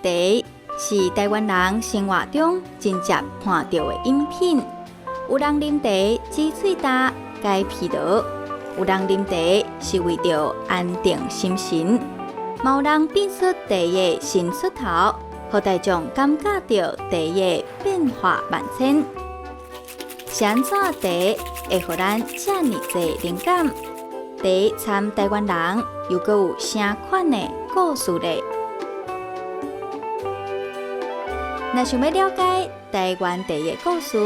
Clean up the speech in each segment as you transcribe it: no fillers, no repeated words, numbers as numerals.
茶是台灣人生活中真捷看著的飲品。有人啉茶止喙焦、解疲勞；有人啉茶是為著安定心神。嘛有人變出茶的新出頭，予大眾感覺著茶的變化萬千。是按怎茶會予咱遮爾濟靈感？茶參台灣人又閣有啥款的故事咧？若想欲了解台灣茶的故事，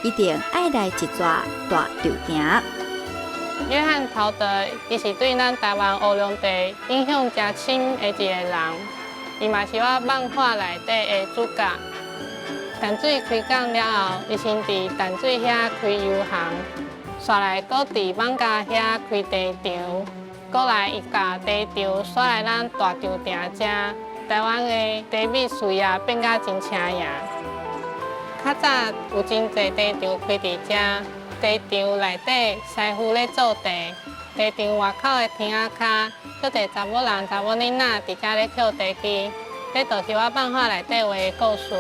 一定愛來一逝大稻埕。約翰陶德，伊是對咱台灣烏龍茶影響誠深的一个人，伊嘛是我漫畫內底的主角。淡水開港了後，伊先佇淡水遐開油行，紲來閣佇艋舺遐開茶場，閣來伊共茶場徙來咱大稻埕遮，台灣的茶米事業變甲真車贏。較早有真濟茶場開佇遮，茶場內底師傅咧做茶，茶場外口的天仔跤，足濟查某人、查某囡仔佇遮咧抾茶枝，這就是我漫畫內底畫的故事。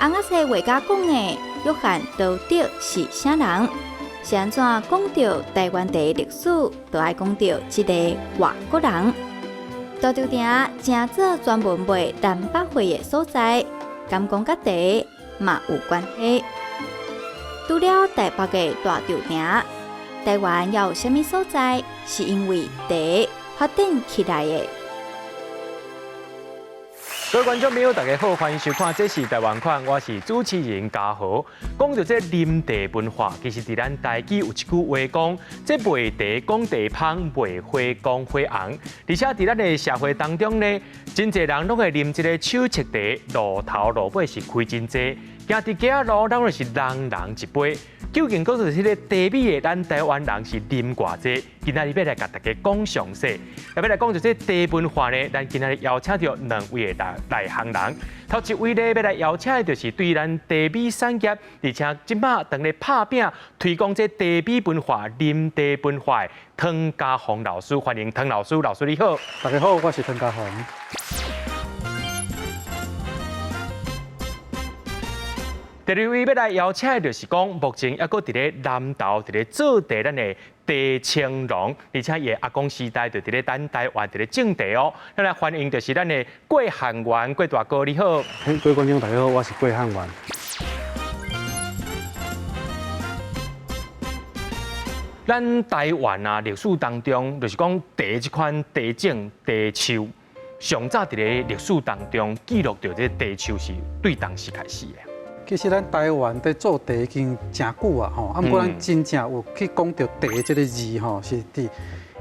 翁仔書畫家講的約翰陶德是啥人？是按怎講著台灣茶歷史，就愛講著這个外國人。大稻埕成做專門賣南北貨的所在，敢講佮茶嘛有關係。除了台北的大稻埕，台灣猶有啥物所在是因為茶發展起來的？各位觀眾朋友，大家好，歡迎收看《這是台灣款》，我是主持人嘉豪。講著這啉茶文化，其實佇咱台語有一句話講：這賣茶講茶芳，賣花講花紅。而且佇咱的社會當中呢，真濟人攏會啉這個手切茶，路頭路尾是開真濟，行佇街仔路，攏是人人一杯。究竟講著這个茶米的，咱台灣人是啉偌濟？今仔日欲來共大家講詳細，欲來講著這茶文化呢，咱今仔日邀請著兩位的內行人。頭一位呢，欲來邀請的就是對咱茶米產業，而且這馬當咧拍拚推廣這茶米文化、啉茶文化的湯家鴻老師，歡迎湯老師，老師你好。大家好，我是湯家鴻。第二位欲來邀請的就是講，目前猶閣佇咧南投佇咧做茶咱的茶青農，而且伊的阿公時代就佇咧咱台灣佇咧種茶哦。咱來歡迎就是咱的郭漢元郭大哥，你好。各位觀眾大家好，我是郭漢元。咱台灣啊，歷史當中就是講茶這款茶種茶樹，上早佇咧歷史當中記錄著這茶樹是對當時開始的。其實咱台灣佇做茶已經誠久啊，吼，啊，毋過咱真正有去講著茶這个字吼，是佇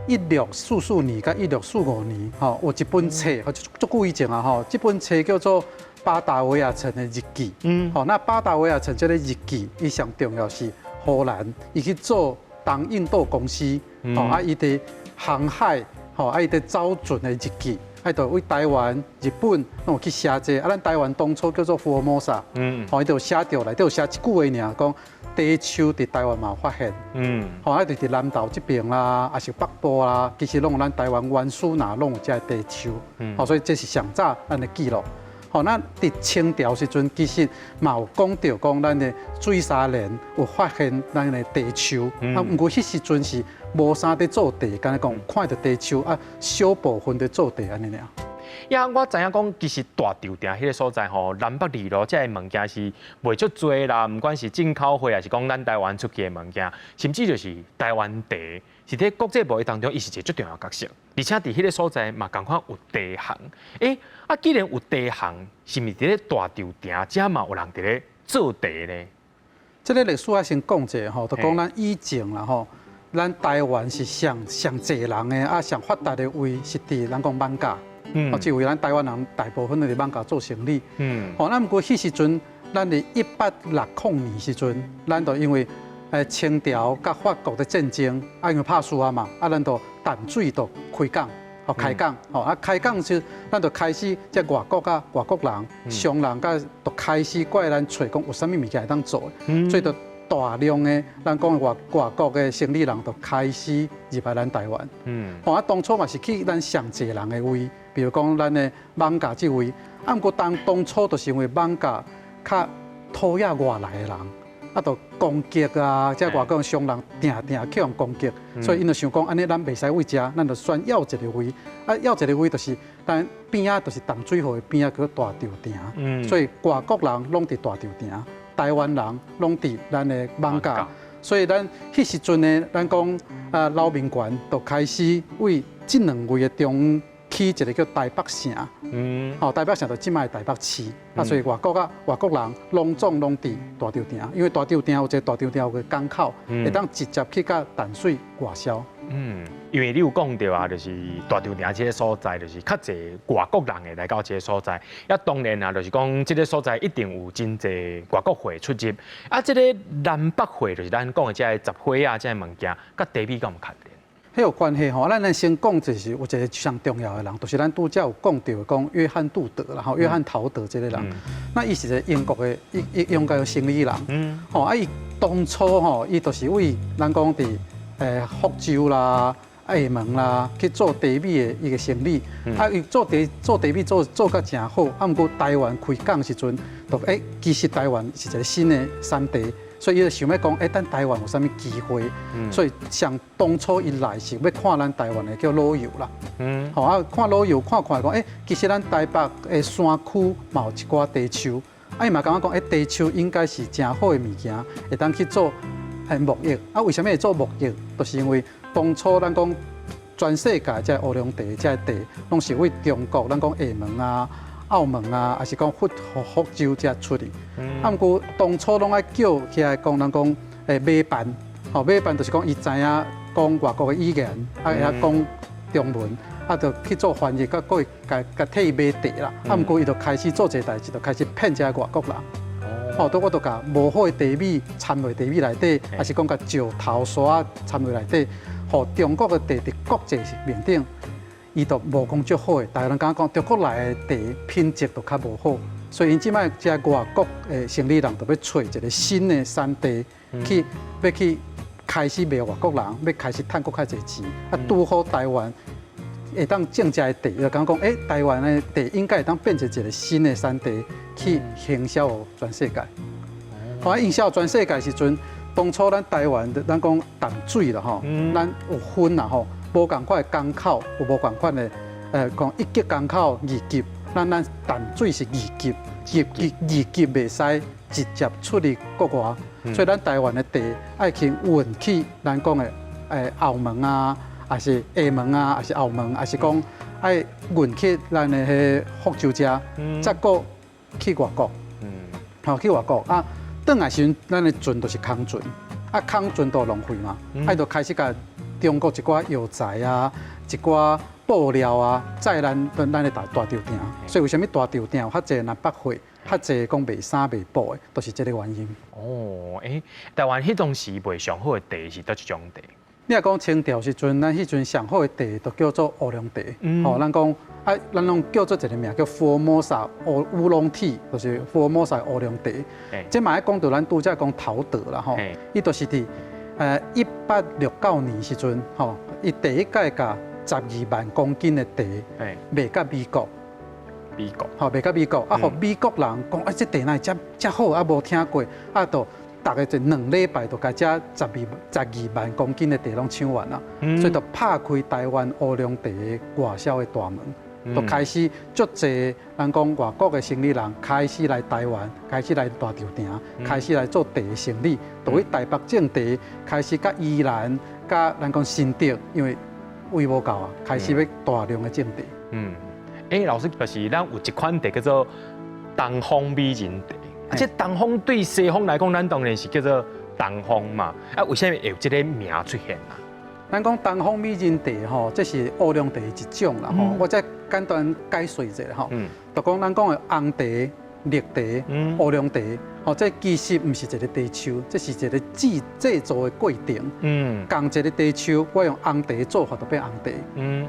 1644年佮1645年，吼，有一本冊，足久以前啊，吼，這本冊叫做《巴達維亞城的日記》。吼，那巴達維亞城這个日記，伊上重要是荷蘭，伊去做東印度公司，吼，啊，伊佇航海，吼，啊，伊佇走船的日記。啊，就為台灣、日本攏有去寫這個，啊，咱台灣當初叫做福爾摩沙，吼，伊就寫著內底有寫一句話爾，講茶樹佇台灣嘛有發現，吼，啊，就佇南投這邊啦，抑是北部啦，其實攏有咱台灣原始若攏有這个茶樹，吼，所以這是上早咱的記錄。吼，咱佇清朝時陣其實嘛有講著講咱的水沙連有發現咱的茶樹，啊，毋過彼時陣是無啥佇做茶，敢若講看著茶樹啊，小部分佇做茶按呢爾。呀，我知影講，其實大稻埕彼个所在吼，南北二路這个物件是賣足濟啦，毋管是進口貨，抑是講咱台灣出去的物件，甚至就是台灣茶，是佇國際貿易當中，伊是一个足重要角色。而且佇彼个所在嘛，仝款有茶行。欸，啊，既然有茶行，是毋是佇咧大稻埕遮嘛有人佇咧做茶呢？這个歷史愛先講者吼，就講咱以前啦吼，咱台灣是上上濟人的啊，上發達的位是佇咱講艋舺。哦，這位咱台灣人大部分都佇艋舺做生意。吼，咱毋過彼時陣，咱佇1860年時陣，咱就因為清朝佮法國的戰爭，啊，因為拍輸啊嘛，啊，咱就淡水就開港，吼開港，吼啊開港時，咱就開始這外國啊外國人、商人佮就開始過來咱揣講有啥物物件會當做，所以就大量的咱講外國的生理人就開始入來咱台灣。吼啊，當初嘛是去咱上濟人的位，比如講咱的艋舺這位，啊，毋過當初就是因為艋舺較討厭外來的人，啊，就攻擊啊，這外國商人定定去予攻擊，所以𪜶就想講，按呢咱袂使對遮，咱就選猶一个位，啊，猶一个位就是咱邊仔，就是淡水河的邊仔，叫大稻埕。所以外國人攏佇大稻埕，台灣人攏佇咱的艋舺，所以咱彼時陣呢，咱講啊，劉銘傳就開始為這兩位的中起一個叫台北城，吼，台北城就這擺的台北市，啊，所以外國啊，外國人攏總攏佇大稻埕，因為大稻埕有一個大稻埕有個港口，會當直接去佮淡水外銷。嗯，因為你有講著啊，就是大稻埕這个所在，就是較濟外國人會來到這个所在。啊，當然啊，就是講這个所在一定有真濟外國貨出入。啊，這个南北貨就是咱講的這个雜貨啊，這个物件，佮茶米敢有關聯？彼有關係吼，咱先講就是有一个上重要的人，就是咱拄才有講著講約翰杜德啦，吼，約翰陶德這个人，那伊是一个英國的英國的生理人，吼啊，伊當初吼，伊就是為咱講佇福州啦、廈門啦去做茶米的伊个生理，啊，伊做茶米做甲誠好，啊，毋過台灣開港時陣，就其實台灣是一个新的產地。所以伊就想欲講，咱台灣有啥物機會？所以像當初伊來是欲看咱台灣的叫老油啦。吼啊，看老油看看講，其實咱台北的山區嘛有一寡茶樹，啊，伊嘛感覺講，茶樹應該是誠好的物件，會當去做貿易。啊，為啥物會做貿易？就是因為當初咱講全世界這烏龍茶、這茶，攏是為中國，咱講廈門啊、澳門啊，抑是講福州遮出去。啊，毋過當初攏愛叫起來講，咱講買辦，吼買辦就是講伊知影講外國的語言，啊會曉講中文，啊就去做翻譯，閣閣會共共替伊買茶啦。啊，毋過伊就開始做這个代誌，就開始騙這外國人。吼，都我都共無好的茶米摻落茶米內底，抑是講共石頭沙摻落內底，予中國的茶佇國際面頂，伊就無講足好的。逐家人感覺講中國來的茶品質就較無好，所以𪜶這擺這外國的生理人就欲揣一个新的產地去，欲去開始賣外國人，欲開始趁閣較濟錢。啊，拄好台灣會當種這个茶，就感覺講，台灣的茶應該會當變成一个新的產地去行銷予全世界。啊，營銷全世界時陣，當初咱台灣，咱講淡水啦吼，咱有分啦吼，無仝款的港口，有無仝款的，講一級港口、二級，咱淡水是二級，二級袂使直接出去國外，所以咱台灣的茶愛去運去咱講的澳門啊，抑是廈門啊，抑是澳門，抑是講愛運去咱的彼福州遮，再閣去外國，吼去外國啊，轉來時陣，咱的船就是空船，啊空船就浪費嘛，啊就開始共中國一寡藥材啊，一寡布料啊，載咱的大稻埕，所以為啥物大稻埕有較濟南北貨，較濟講賣衫賣布的，都是這个原因。哦，台灣彼當時賣上好的茶是佗一種茶？你若講清朝時陣，咱彼陣上好的茶就叫做烏龍茶。吼，咱講啊，咱攏叫做一个名叫福爾摩沙烏龍 tea，就是福爾摩沙烏龍茶。這嘛愛講著咱拄才講陶德啦吼，伊就是佇1869年時陣，吼，伊第一擺共12萬公斤的茶賣佮美國。美國。吼，賣佮美國，啊，予美國人講，啊，這茶哪會遮遮好，啊，無聽過，啊，就逐家一兩禮拜就共這十二萬公斤的茶攏搶完啦，所以就拍開台灣烏龍茶的外銷的大門，就開始足濟咱講外國的生理人開始來台灣，開始來大稻埕，開始來做茶的生理，就去台北種茶，開始佮宜蘭、佮咱講新竹，因為位無夠啊，開始欲大量的種茶。嗯，老師，就是咱有一款茶叫做東方美人茶。啊，這東方對西方來講，咱當然是叫做東方嘛。啊，為啥物會有這个名出現啊？咱講東方美人茶吼，這是烏龍茶的一種啦吼。我再簡單解說一下吼。就講咱講的紅茶、綠茶、烏龍茶，吼，這其實毋是一個茶樹，這是一個製造的過程。仝一個茶樹，我用紅茶做法就變紅茶，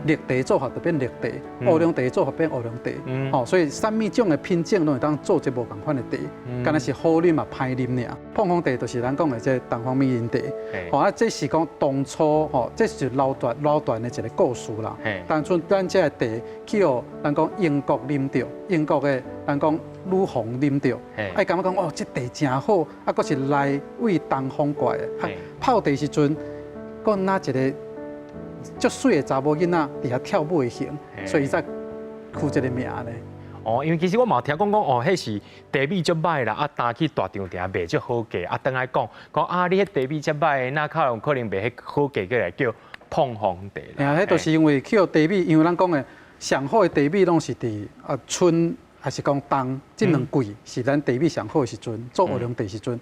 綠茶做法就變綠茶，烏龍茶做法變烏龍茶。吼，所以啥物種的品種攏會當做這無仝款的茶，敢若是好啉嘛歹啉爾。膨風茶就是咱講的這東方美人茶。吼，啊，這是講當初吼，這是流傳流傳的一個故事啦。當初咱這個茶去予咱講英國啉著，英國的咱講女皇啉著，啊，伊感覺講哦，這茶誠好，啊，閣是來位東方過來的。啊，泡茶時陣，閣若一個足媠的查某囡仔佇遐跳舞的形，所以伊才取這個名呢。哦，因為其實我嘛有聽講講哦，彼是茶味足歹啦，啊，擔去大場埕賣足好價，啊，轉來講講啊，你彼茶味遮歹，那較有可能賣彼好價，過來叫膨風茶啦。嘿啊，彼就是因為去予茶米，因為咱講的上好的茶米攏是佇啊春，還是講冬，這兩季是咱茶米上好的時陣，做烏龍茶時陣。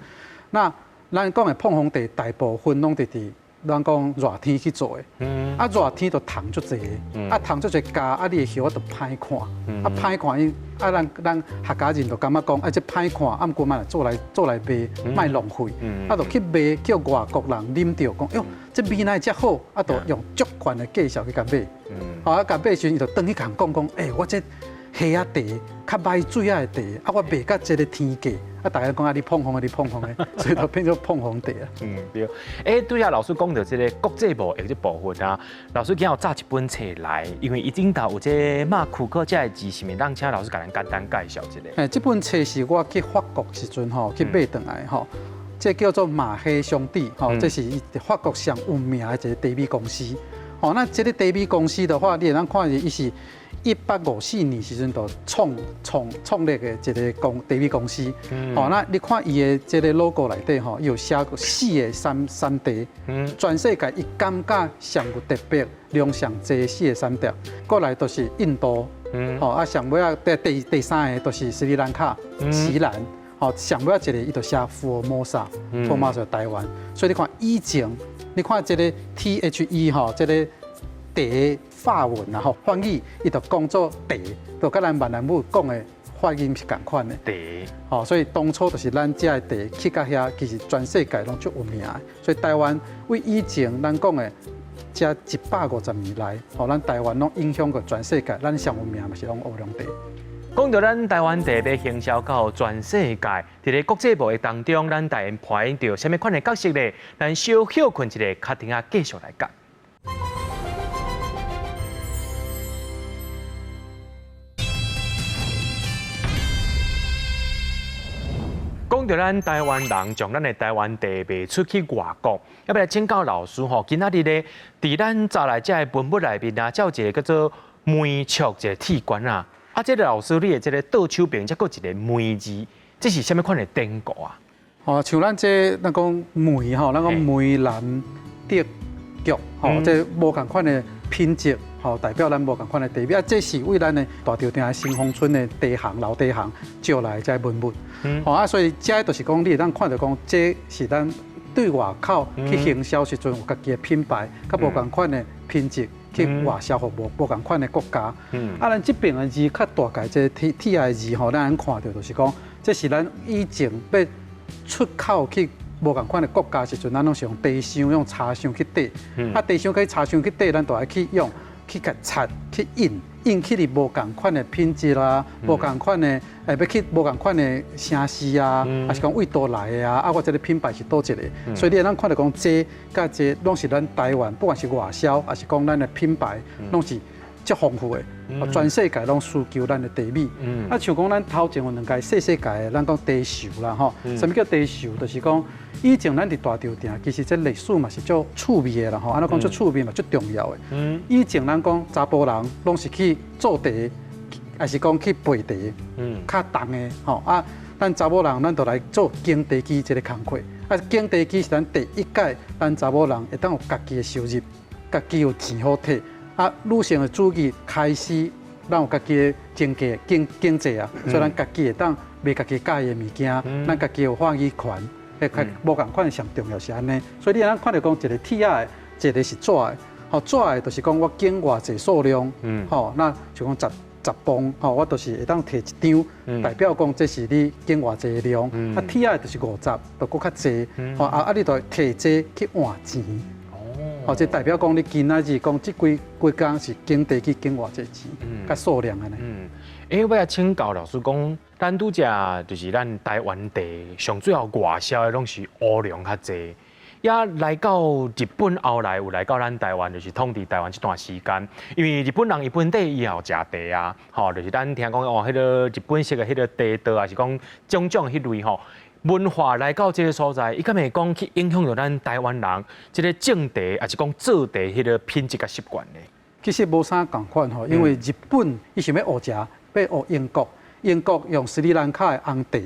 那咱講的膨風茶，大部分攏佇咱講熱天去做的，啊熱天就蟲足濟，啊蟲足濟咬，啊你的葉仔就歹看，啊歹看伊，啊咱咱客家人就感覺講，啊這歹看，啊毋過嘛做來做來賣，莫浪費，啊就去賣，叫外國人啉著，講喲，這味哪會遮好，啊就用足懸的價數去共買，啊共買時陣伊就轉去共人講講，欸我這蝦仔茶較歹水仔的茶，啊我賣甲這個天價。啊！大家講啊，你膨風的，你膨風的，所以就變做膨風茶啊。嗯，對。欸，拄才老師講著這個國際貿易這部分啊，老師今日有紮一本冊來，因為伊頂頭有這馬庫克這個字，是毋是咱請老師共咱簡單介紹一下？欸，這本冊是我去法國時陣吼去買轉來吼，這叫做馬黑兄弟吼，這是法國上有名的一個茶米公司。吼，那這個茶米公司的話，你會當看伊是1854年時陣就創創創立的一個公茶米公司。吼，那你看伊的這個 logo 內底吼，伊有寫四個產產地，全世界伊感覺上有特別、量上濟四個產地。過來就是印度，吼啊上尾仔第第第三個就是斯里蘭卡、錫蘭，吼上尾仔一個伊就寫福爾摩沙，福爾摩沙台灣。所以你看以前，你看這個 THE 吼，這個茶法文啊吼，翻譯伊就講做茶，就佮咱閩南語講的發音是仝款的。茶，吼，所以當初就是咱遮的茶去到遐，其實全世界攏足有名的。所以台灣為以前咱講的這150年來，吼，咱台灣攏影響過全世界，咱上有名嘛是攏烏龍茶。講到咱台灣茶欲行銷到全世界，佇咧國際貿易當中，咱台灣扮演著啥物款的角色咧？咱小歇睏一下，較停仔繼續來講。講到咱台灣人將咱的台灣茶賣出去外國，欲來請教老師吼，今仔日咧，佇咱紮來這个文物內面啊，才有一個叫做梅竹一個鐵罐啊。啊，這個老師你的這個倒手邊才閣一個梅字，這是啥物款的典故啊？哦，像咱這咱講梅吼，咱講梅蘭竹菊吼，這無仝款的品質吼，代表咱無仝款的茶米。啊，這是為咱的大稻埕的新豐村的茶行老茶行借來的這文物。吼啊，所以這就是講，你會當看著講，這是咱對外口去行銷時陣有家己的品牌，佮無仝款的品質去外銷予無無仝款的國家。啊，咱這邊的字較大概這鐵鐵的字吼，咱看著就是講，這是咱以前欲出口去無仝款的國家時陣，咱攏是用茶箱、用茶箱去綴。啊，茶箱去茶箱去綴，咱就愛去用去共擦、去印，印去佇無仝款的品質啦，無仝款的，欲去無仝款的城市啊，抑是講位佗來的啊，啊，我這個品牌是佗一个，所以你會當看著講，這佮這攏是咱台灣，不管是外銷，抑是講咱的品牌，攏是足豐富的，全世界攏需求咱的茶米。啊，像講咱頭前有兩个細細个的，咱講茶樹啦吼。啥物叫茶樹？就是講以前咱佇大稻埕，其實這歷史嘛是足趣味的啦吼。按怎講足趣味嘛，足重要的。以前咱講查埔人攏是去做茶，抑是講去背茶，較重的吼。啊，咱查某人咱就來做耕茶機這個工課。啊，耕茶機是咱第一屆，咱查某人會當有家己的收入，家己有錢好摕。啊，女性的主義開始，咱有家己的經濟經經濟啊，所以咱家己會當賣家己佮意的物件，咱家己有話語權，彼無仝款上重要是按呢。所以你通看著講一個鐵仔的，一個是紙的，吼紙的，就是講我揀偌濟數量，吼，那就講十磅，吼，我就是會當摕一張，代表講這是你揀偌濟量。啊，鐵仔就是50，就閣較濟。吼啊啊，你就摕這去換錢。哦，這代表講你今仔日講這幾幾工是揀茶去揀偌濟錢，佮數量按呢。嗯，欸，我欲請教老師講，咱拄才就是咱台灣茶上主要外銷的攏是烏龍較濟。也來到日本後來有來到咱台灣，就是統治台灣這段時間，因為日本人伊本底伊也有食茶啊，吼，就是咱聽講哦，彼個日本式的彼個茶道，抑是講種種彼類吼文化來到這個所在，伊敢會講去影響著咱台灣人這個種茶，抑是講做茶彼個品質佮習慣呢？其實無啥仝款吼，因為日本伊想欲學食，欲學英國。英國用斯里蘭卡的紅茶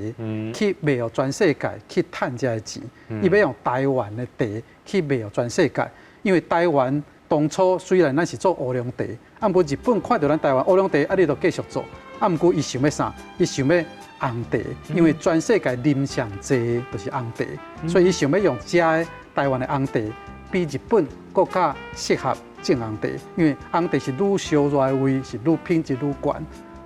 去賣予全世界去趁這个錢，伊欲用台灣的茶去賣予全世界。因為台灣當初雖然咱是做烏龍茶，啊，毋過日本看著咱台灣烏龍茶，啊，你就繼續做。啊，毋過伊想欲啥？伊想欲紅茶，因為全世界啉上濟就是紅茶，所以伊想欲用這个台灣的紅茶，比日本閣較適合種紅茶，因為紅茶是愈燒熱的位是愈品質愈懸。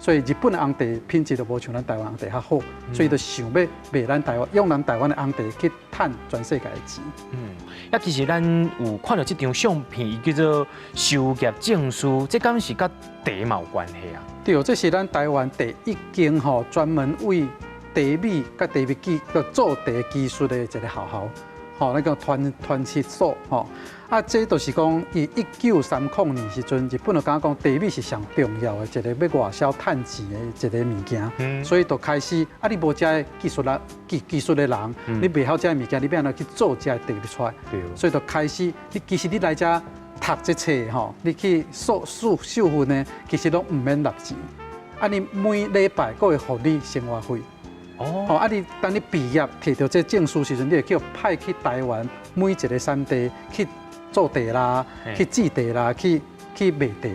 所以日本的紅茶品質就無像咱台灣紅茶較好，所以就想欲賣咱台灣，用咱台灣的紅茶去趁全世界的錢。嗯，啊，其實咱有看著這張相片，伊叫做修業證書，這敢是佮茶嘛有關係啊？對，這是咱台灣第一間吼專門為茶米佮茶米技做茶技術的一個學校，吼，那個傳傳習所，吼。啊，這就是講，伊1930年時陣，日本就感覺講茶米是上重要的一個欲外銷趁錢的一個物件，所以就開始啊，你無這个技術啦技技術的人，你袂曉這个物件，你欲按怎去做這个茶米出來？所以就開始，你其實你來遮讀這冊吼，你去受受受訓呢，其實攏毋免納錢。啊，你每禮拜閣會予你生活費。哦，啊，你當你畢業摕著這證書時陣，你會叫派去台灣每一個產地去做茶啦，去製茶啦，去去賣茶。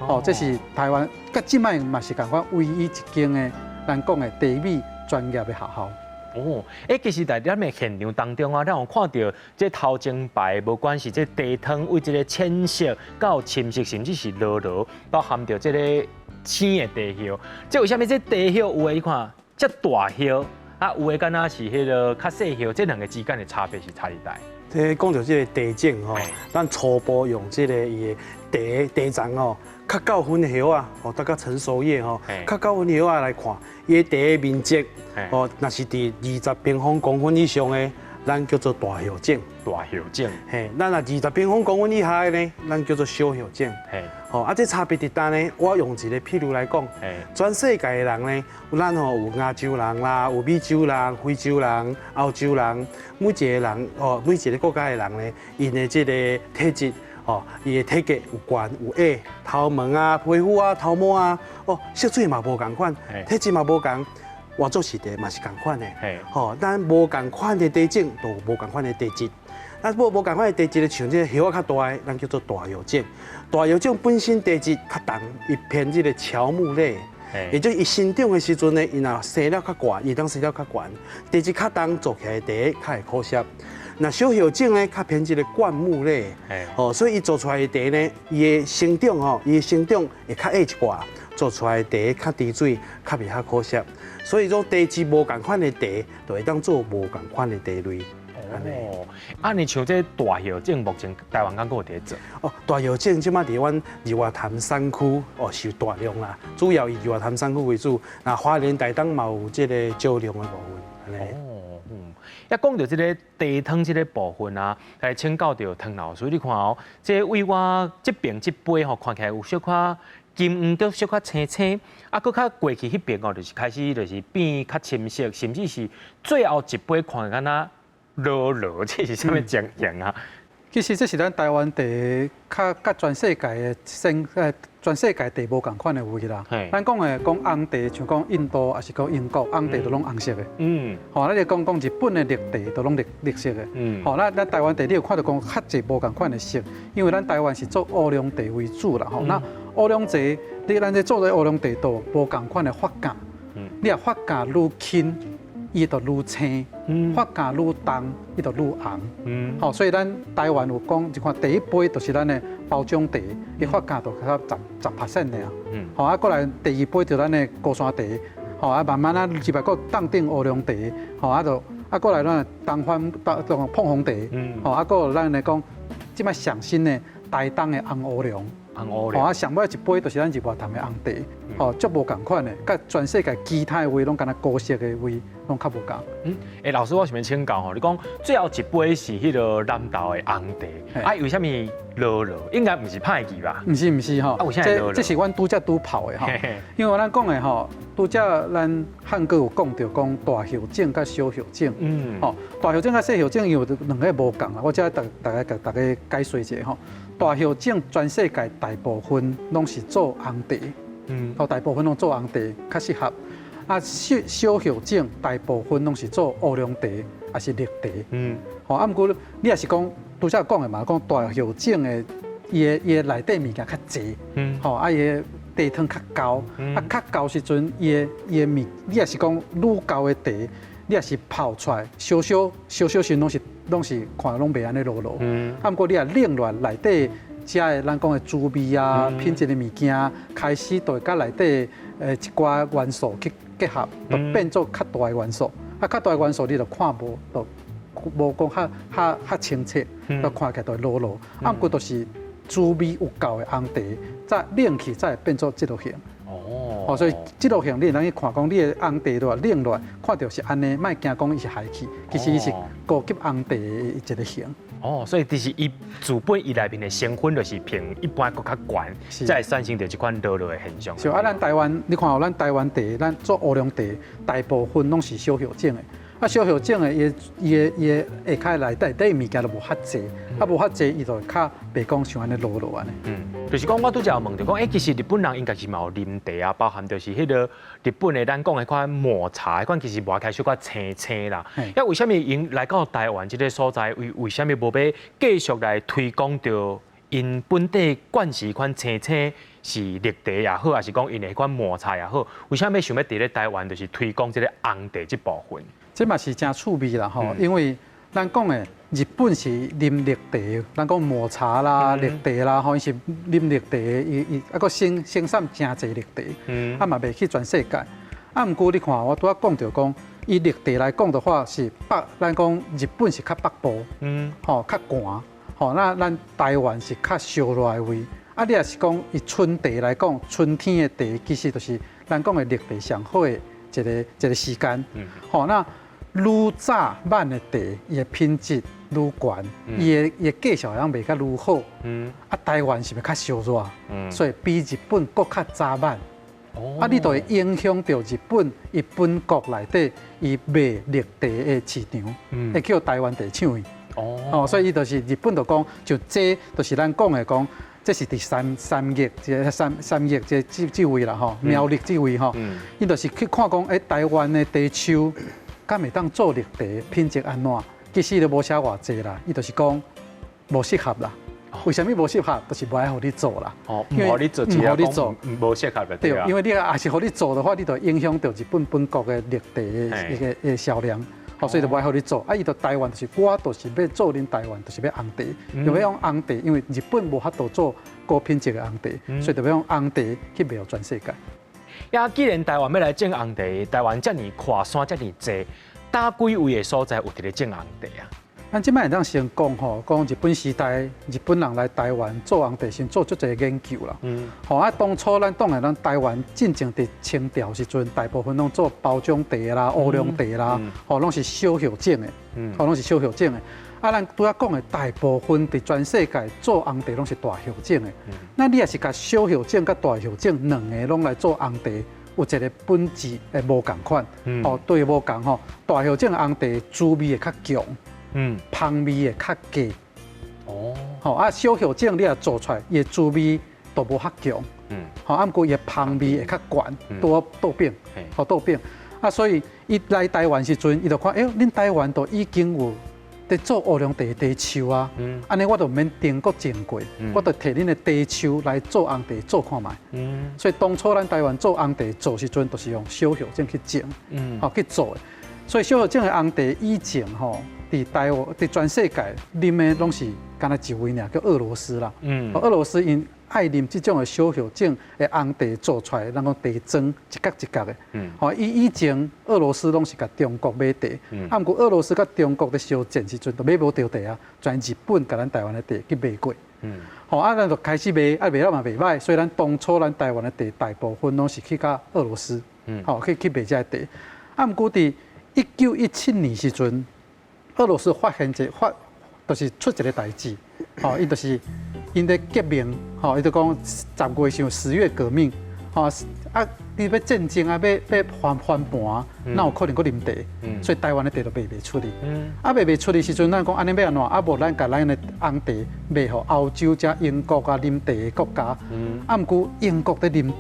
哦，這是台灣，佮這擺嘛是仝款唯一一間的咱講的茶米專業的學校。哦，欸，其實在咱的現場當中啊，咱有看著這頭前排，無管是這茶湯為這个淺色到深色，甚至是濁濁，都含著這個青的茶葉。這為啥物這茶葉有的你看遮大葉，啊有的敢若是彼个較細葉，這兩个之間的差別是差佇佗？這講著這个茶種吼，咱初步用這个伊的茶茶叢吼，較到分葉仔，吼，大概成熟葉吼，較到分葉仔來看，伊的茶的面積，吼，若是佇20平方公分以上的，咱叫做大葉種。大葉種。嘿，咱若20平方公分以下的呢，咱叫做小葉種。吼，啊，這差別佇佗呢？我用一個譬如來講，全世界的人呢，有咱吼有亞洲人啦，有美洲人、非洲人、歐洲人，每一個人哦，每一個國家的人呢，𪜶的這個體質哦，伊的體格有懸有矮，頭毛啊、皮膚啊、頭毛啊，哦，色水嘛無仝款，體質嘛無仝，活做是茶嘛是仝款的。吼，咱無仝款的茶種，就有無仝款的茶質。啊，無仝款的茶質，像這個葉仔較大的，咱叫做大葉種。大葉種本身茶質較重，伊偏這個喬木類，也就是伊生長的時陣呢，伊若生了較懸，伊當生了較懸，茶質較重，做起來茶較會苦澀。若小葉種呢，較偏這個灌木類，哦，所以伊做出來的茶呢，伊的生長吼，伊的生長會較矮一寡，做出來的茶較甜水，較袂遐苦澀。所以講茶質無仝款的茶，就會當做無仝款的茶類。哦，啊，你像這大葉種，目前台灣敢閣有佇做？哦，大葉種這擺佇阮日月潭山區哦是大量啦，主要以日月潭山區為主。那花蓮台東嘛有這个少量的部分。哦，嗯，一講著這个茶湯這个部分啊，來請教著湯老師，你看哦，這位我這邊這杯吼，看起來有小可金黃閣小可青青，啊，閣較過去彼邊哦，就是開始就是變較深色，甚至是最後一杯看敢若濁濁，這是啥物情形啊？其實這是咱台灣茶較佮全世界的生全世界茶無仝款的位啦。咱講的講紅茶，像講印度抑是講英國紅茶都攏紅色的。吼，咱就講講日本的綠茶都攏綠綠色的。吼，咱咱台灣茶你有看著講較濟無仝款的色，因為咱台灣是做烏龍茶為主啦。吼，那烏龍茶，你咱這做這烏龍茶都無仝款的發酵。你若發酵愈輕，伊就愈青，發酵愈重，伊就愈紅。吼，所以咱台灣有講，你看第一杯就是咱的包種茶，伊發酵就較10%爾。吼，啊，過來第二杯就咱的高山茶，吼，啊，慢慢啊入來閣凍頂烏龍茶，吼，啊就啊過來咱的東番東碰紅茶，吼，啊，閣咱來講，這擺上新的台東的紅烏龍。紅烏龍。啊，上尾一杯就是咱日月潭的紅茶，吼，足無仝款的，佮全世界其他的位攏敢若高色的位攏較無仝。嗯，欸，老師我想欲請教吼，你講最後一杯是彼个南投的紅茶，啊，為啥物濁濁？應該毋是歹去吧？毋是毋是吼，啊，為啥這這是阮拄才拄泡的吼，因為咱講的吼，拄才咱漢哥有講著講大葉種佮小葉種，吼，大葉種佮細葉種因為兩个無仝啦，我才大概共大家解說一下吼。大葉種全世界大部分攏是做紅茶，吼，大部分攏做紅茶較適合。啊，小小葉種大部分攏是做烏龍茶，抑是綠茶。吼，啊，毋過你若是講拄才講的嘛，講大葉種的伊的內底物件較濟，吼，啊，伊的茶湯較厚，啊，較厚時陣，伊的物，你若是講愈厚的茶，你若是泡出來，燒燒燒燒時攏是看攏袂按呢濁濁。啊，毋過你若冷落來內底，遮的咱講的滋味啊、品質的物件，開始就會佮內底一寡元素去結合，就變做較大的元素。啊，較大的元素你就看無，就無講較較較清澈，就看起來就會濁濁。啊，毋過就是滋味有夠的紅茶，再冷去才會變做這落形。哦，所以這落形你會當去看講，你的紅茶若冷落來，看著是按呢，莫驚講伊是害去，其實伊是高級紅茶的一个型。哦，所以其實伊自本伊內面的成分就是比一般閣較懸，才會產生著這款濁濁的現象。是啊，咱台灣，你看哦，咱台灣茶，咱做烏龍茶，大部分攏是小葉種的。啊，小葉種的，伊的下跤內底底物件都無遐濟，啊，無遐濟，伊就會較袂講像按呢濁濁按呢。嗯，就是講我拄才有問著講，欸，其實日本人應該是嘛有啉茶啊，包含就是彼个日本的咱講的款抹茶，彼款其實抹起來小可青青啦。啊，為啥物𪜶來到台灣這个所在，為啥物無欲繼續來推廣著𪜶本地慣時款青青是綠茶也好，抑是講𪜶的彼款抹茶也好，為啥物想欲佇咧台灣就是推廣這个紅茶這部分？這嘛是誠趣味啦吼，因為咱講的日本是啉綠茶，咱講抹茶啦、綠茶啦，吼，伊是啉綠茶，伊啊閣生產誠濟綠茶，啊嘛賣去全世界。啊，毋過你看，我拄仔講著講，以綠茶來講的話，是北，咱講日本是較北部，吼較寒，吼，那咱台灣是較燒熱的位。啊，你若是講以春茶來講，春天的茶其實就是咱講的綠茶上好的一個時間，吼，那愈早挽的茶，伊的品質愈懸，伊的價數會當賣較愈好。啊，台灣是毋是較燒熱？所以比日本閣較早挽。啊，你就會影響著日本伊本國內底伊賣綠茶的市場，會叫台灣茶搶去。哦，所以伊就是日本就講，就這就是咱講的講，這是佇三月這三月這位啦吼，苗栗這位吼，伊就是去看講，欸，台灣的茶樹敢會當做綠茶，品質按怎？其實都無寫偌濟啦，伊就是講無適合啦。為啥物無適合？就是無愛予你做啦。哦，毋予你做，毋予你做，無適合的。對，因為你若是予你做的話，你就影響著日本本國的綠茶的一个的銷量。哦，所以就無愛予你做。啊，伊就台灣就是，我就是欲做恁台灣，就是欲紅茶，就欲用紅茶，因為日本無法度做高品質的紅茶，所以就欲用紅茶去賣予全世界。啊，既然台灣欲來種紅茶，台灣遮爾闊山遮爾濟，佗幾位的所在有佇咧種紅茶啊？咱這擺會當先講吼，講日本時代，日本人來台灣做紅茶，先做足濟研究啦。吼啊，當初咱當然咱台灣進前佇清朝時陣，大部分攏做包種茶啦、烏龍茶啦，吼攏是小葉種的，吼攏是小葉種的。啊，咱拄仔講的大部分佇全世界做紅茶攏是大葉種的。那你若是共小葉種佮大葉種兩个攏來做紅茶，有一个本質會無仝款。哦，對，無仝吼，大葉種的紅茶滋味會較強。芳味會較低。哦，吼啊，小葉種你若做出來，伊的滋味都無遐強。吼啊，毋過伊的芳味會較懸，多倒變，吼倒變。啊，所以伊來台灣時陣，伊就看，欸，恁台灣都已經有佇做烏龍茶的茶樹啊，按呢我就毋免重閣種過，我就提恁的茶樹來做紅茶做看覓。所以當初咱台灣做紅茶做時陣，就是用小葉種去種，吼去做的。所以小葉種的紅茶以前吼，佇台灣、佇全世界啉的攏是干焦一位爾，叫俄羅斯啦。俄羅斯𪜶愛啉這種的小葉種的紅茶做出來，咱講茶磚一角一角的。吼，伊以前俄羅斯攏是共中國買茶，啊，毋過俄羅斯佮中國咧相戰時陣，就買無著茶啊，全日本共咱台灣的茶去買過。吼，啊，咱就開始賣，啊賣了嘛袂䆀，所以咱當初咱台灣的茶大部分攏是去共俄羅斯，吼，去賣這个茶。啊，毋過佇1917年時陣，俄羅斯發現一個發，就是出一个代誌，吼，伊就是𪜶咧革命，吼，伊就講10月時10月革命，吼，啊，你欲戰爭啊，欲翻盤，哪有可能閣啉茶？所以台灣的茶就賣袂出去。啊，賣袂出去時陣，咱講按呢欲按怎？啊，無咱共咱的紅茶賣予歐洲遮英國啊啉茶的國家。啊，毋過英國咧啉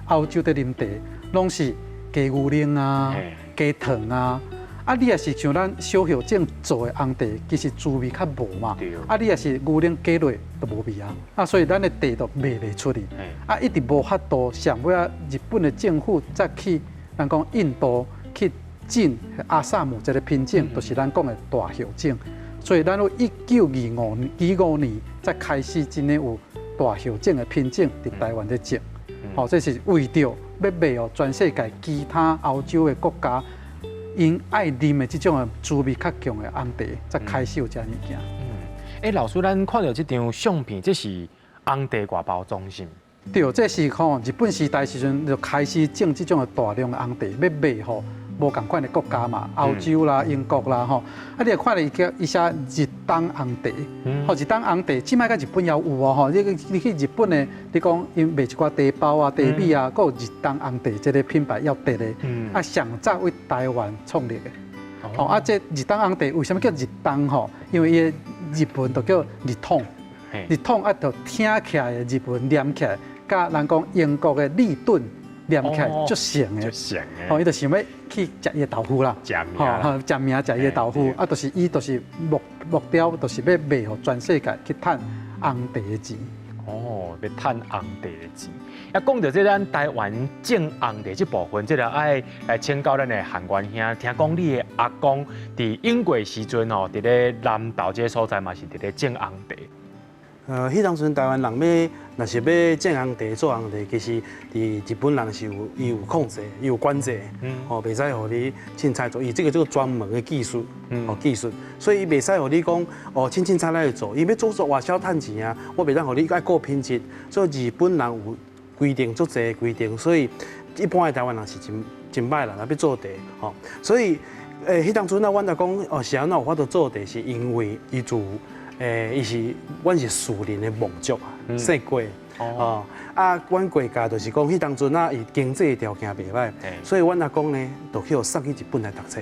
茶，歐洲咧啉茶，攏是加牛奶啊，加糖啊。啊，你若是像咱小葉種做的紅茶，其實滋味較無嘛。啊，你若是牛奶加落，就無味啊。啊，所以咱的茶就賣袂出去。啊，一直無法度，上尾仔日本的政府才去，咱講印度去進阿薩姆這个品種，就是咱講的大葉種。所以咱有1925年才開始真的有大葉種的品種佇台灣咧種。吼，這是為著欲賣予全世界其他歐洲的國家。𪜶愛啉的這種的滋味較強的紅茶，才開始有這物件。欸，老師，咱看著這張相片，這是紅茶外包裝是毋？對，這是吼日本時代時陣就開始種這種的大量的紅茶，欲賣予無仝款的國家嘛，歐洲啦、英國啦吼。啊，你會看著伊叫伊寫日東紅茶，吼日東紅茶，這擺佮日本也有哦吼。你去日本的，你講𪜶賣一寡茶包啊、茶米啊，閣有日東紅茶這个品牌猶佇咧。啊，上早為台灣創立的。吼啊，這日東紅茶為啥物叫日東吼？因為伊的日文就叫日統，日統啊，就聽起來的日文念起來，佮人講英國的立頓念起來足像的，吼，伊就想欲去食伊的豆腐啦，食名，吼，食名食伊的豆腐，啊，就是伊就是目標，就是欲賣予全世界去趁紅茶的錢。哦，欲趁紅茶的錢。啊，講著這咱台灣種紅茶這部分，這個愛來請教咱的韓元兄。聽講你的阿公佇英國時陣吼，佇咧南投這个所在嘛是佇咧種紅茶。彼當陣台灣人欲，若是欲種紅茶做紅茶，其實佇日本人是有伊有控制，伊有管制，吼，袂使予你凊彩做，伊這个叫做專門的技術，哦技術，所以伊袂使予你講哦，凊凊彩彩去做，伊欲做做外銷趁錢啊，我袂當予你愛顧品質，所以日本人有規定足濟規定，所以一般的台灣人是真真歹啦，若欲做茶，吼，所以彼當陣啊，阮阿公哦是按怎有法度做茶，是因為伊自伊是阮是士林的望族啊，姓郭，哦，啊，阮郭家就是講，彼當陣啊，伊經濟條件袂䆀，所以阮阿公呢，就去予送去日本來讀冊，